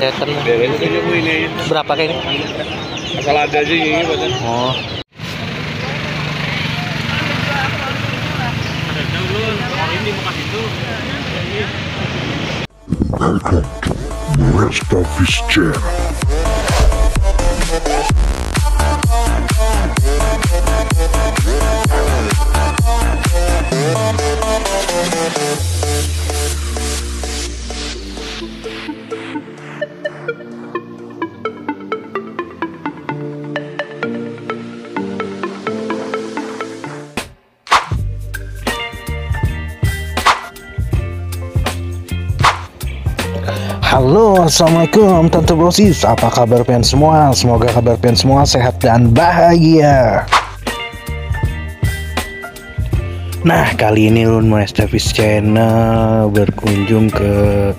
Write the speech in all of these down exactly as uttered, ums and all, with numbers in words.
Beres aja, Bu, ini aja. Berapa kayak ini? Asal ada aja ini, Pak. Oh. Welcome to Resta Fish Channel. Halo, assalamualaikum Tante Brosis. Apa kabar pian semua? Semoga kabar pian semua sehat dan bahagia. Nah, kali ini ulun Maestafis Channel berkunjung ke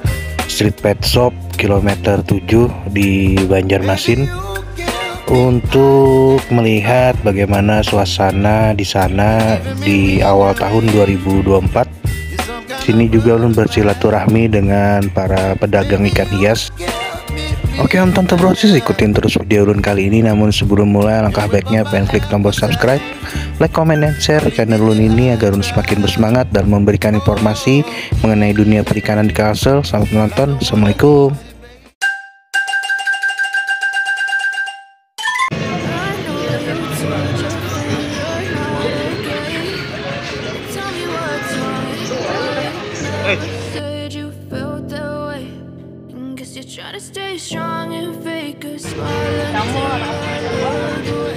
Street Pet Shop kilometer tujuh di Banjarmasin untuk melihat bagaimana suasana di sana di awal tahun dua ribu dua puluh empat. Sini juga ulun bersilaturahmi dengan para pedagang ikan hias. Oke, Om Tante Brosis, ikutin terus video ulun kali ini. Namun sebelum mulai, alangkah baiknya pian klik tombol subscribe, like, comment, and share channel ulun ini agar ulun semakin bersemangat dan memberikan informasi mengenai dunia perikanan di Kalsel. Selamat menonton. Assalamualaikum.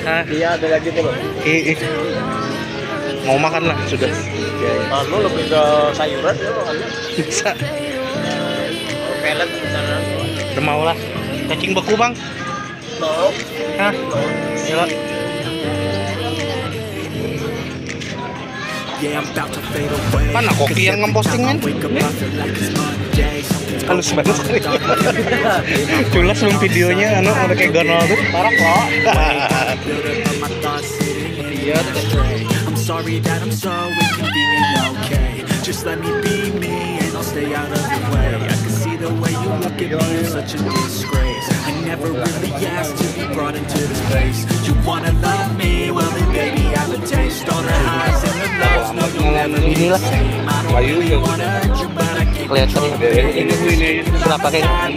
Hah? Iya, ada lagi tuh, loh. Ih, ih. Mau makan lah sudah. Anu lebih ke sayuran ya, makan. Bisa. Pelet misalnya. Udah mau lah. Cacing beku, Bang. Mau. Hah? Gila. Mana Koki yang ngemposting, men? Halus banget. Culas, belum videonya, anu, udah kayak Gonal tuh. Parah, kok. Iya. I'm sorry that I'm so inconvenient, okay? Just let me be me and I'll stay out of the way. I can see the way you look at me, it's such a disgrace. I never really asked to be brought into this place. You wanna love me? Well, then, baby, I have a taste. All the highs and the lows, no, you'll never be the same. I don't really wanna hurt you, but I can't control the pain. Kelihatan. Berapa kayak?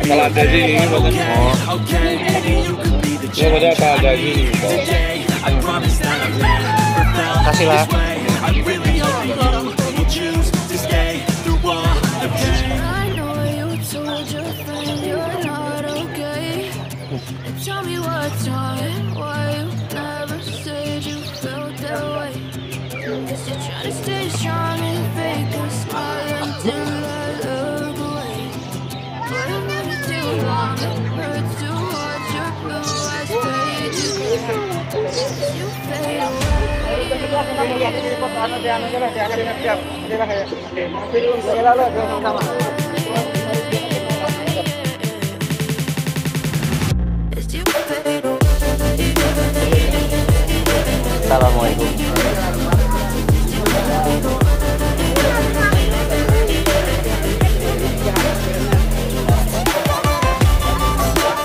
Kalau ada sih ini, Pak. Oh. Okay, baby, you could be the change I need today. I promise that I've never felt this way. I really hope you choose to stay through all the pain. I know you told your friend you're not okay. Tell me what's wrong and why you never said you felt that way. Guess you're trying to stay strong and fake a smile until I look away. But I've never too long, it hurts to watch your blue eyes fade to gray. As you fade away. Assalamualaikum.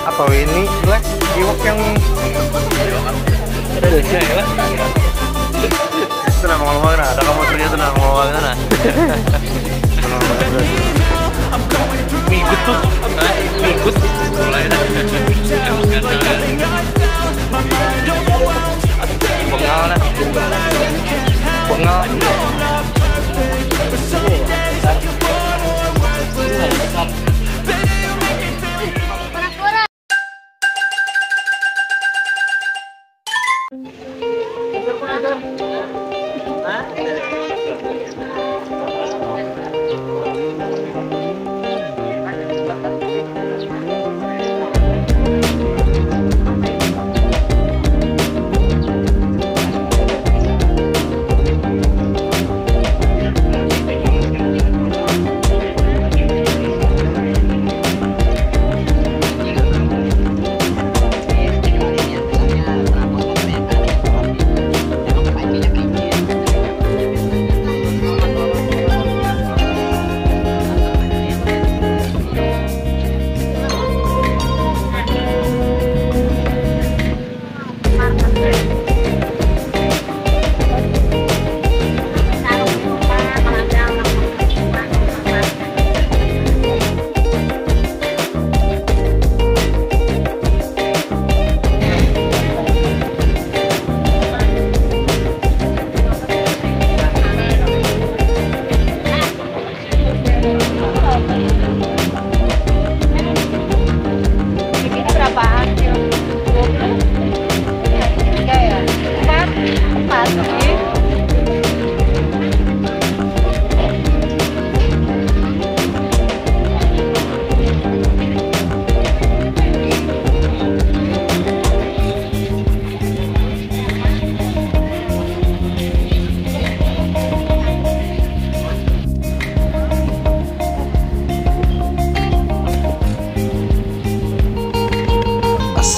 Apa ini, Black? Iwak yang ada, ya? Tenang, ngomong, nah. Ada kamu kerja, tenang, ngomong, nah. Migut tuh. Hah? Migut. Mulai dah. Bengal dah. Bengal.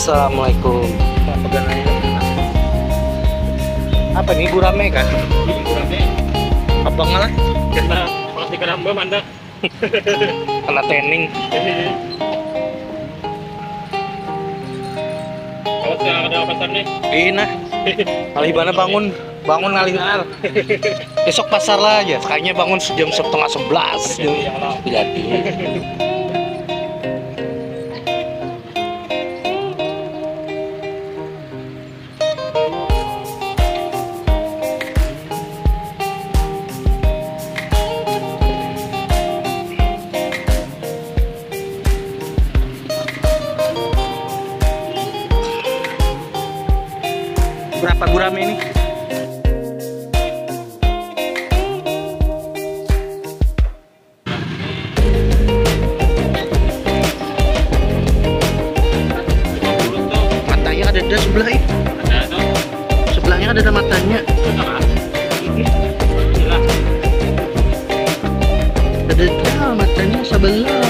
Assalamualaikum. Apa gananya? Apa nih, gurame kan? Ini gurame. Abang lah. Kena plastik keramba mantap. Kena tanning. Kalau sudah ada pasar nih. Iya nah. Kalau ibana bangun, bangun ngalih ar. Besok pasar lah aja. Kayaknya bangun jam setengah sebelas. Jadi. Berapa gurame ini? Matanya ada di sebelah ini. Sebelahnya ada matanya. Ada matanya sebelah.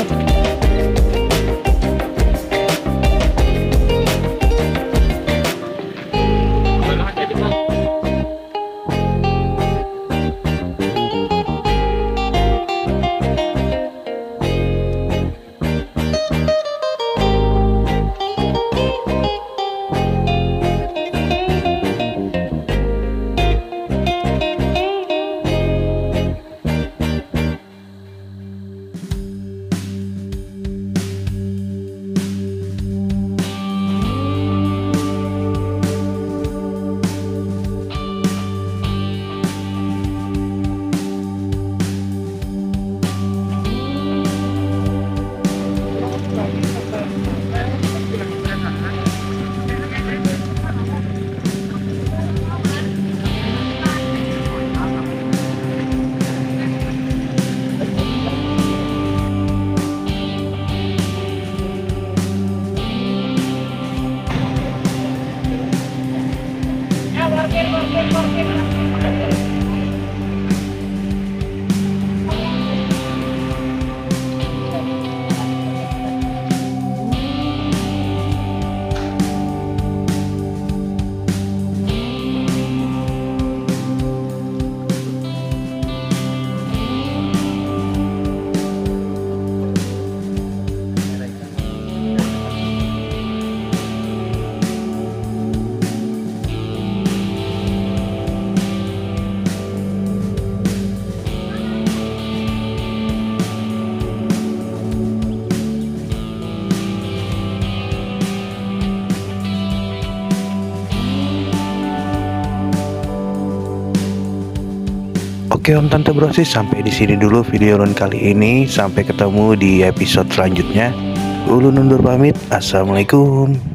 Oke, Om Tante Brosis, sampai di sini dulu video ulun kali ini. Sampai ketemu di episode selanjutnya. Ulun undur pamit. Assalamualaikum.